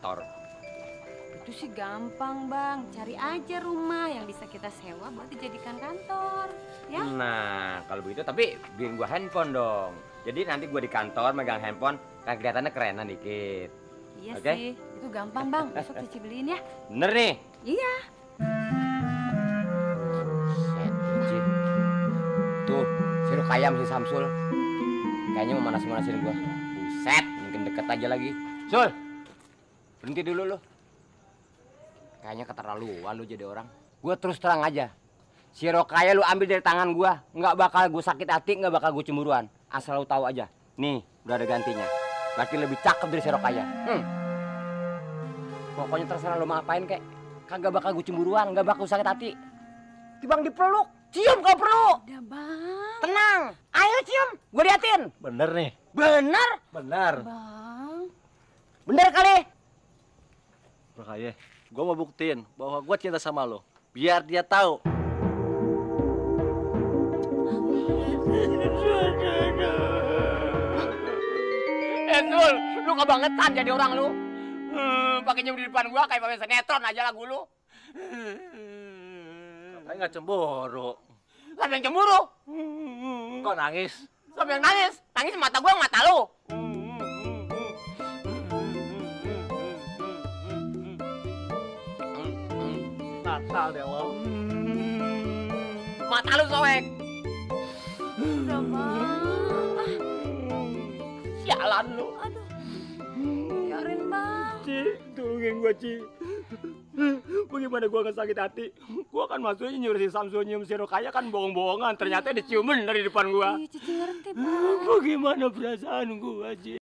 kantor. Itu sih gampang, Bang. Cari aja rumah yang bisa kita sewa buat dijadikan kantor, ya? Nah, kalau begitu tapi bikin gua handphone dong. Jadi nanti gua di kantor megang handphone, kan kelihatannya kerenan dikit. Iya Oke? sih, itu gampang, Bang. Besok Cici beliin ya. Bener nih. Iya. Set, Cici. Tuh, si Rukayam si Samsul. Kayaknya mau manas-manasin gua. Buset, mungkin deket aja lagi. Sul, berhenti dulu lu. Kayaknya keterlaluan lu jadi orang. Gua terus terang aja. Si Rokaya lu ambil dari tangan gua, nggak bakal gua sakit hati, nggak bakal gua cemburuan. Asal lu tahu aja. Nih, udah ada gantinya. Berarti lebih cakep dari si Rokaya. Pokoknya terserah lu mau ngapain kek. Kagak bakal gua cemburuan, nggak bakal sakit hati. Tibang dipeluk, cium kalau perlu. Udah, Bang. Tenang, ayo cium, gua liatin. Bener nih. Bener? Bener. Bang. Bener kali. Makanya, gue mau buktiin bahwa gue cinta sama lo. Biar dia tahu. Zul, lu kebangetan jadi orang lu. Pakai nyium di depan gua kayak pemain sinetron aja lagu lu. Katanya nggak cemburu. Siapa yang cemburu? Kok nangis? Siapa yang nangis? Nangis mata gua, mata lu. Natal deh lo. Mata lu soek. Udah, Bang. Sialan lu. Aduh. Biarin, Bang. Ci, tolongin gua, Ci. Bagaimana gua nggak sakit hati? Gua kan maksudnya nyuruh si Samsul nyium si Rokaya kan bohong-bohongan. Ternyata diciumin dari depan gua. Iya, Cici ngerti, Bang. Bagaimana perasaan gua, Ci?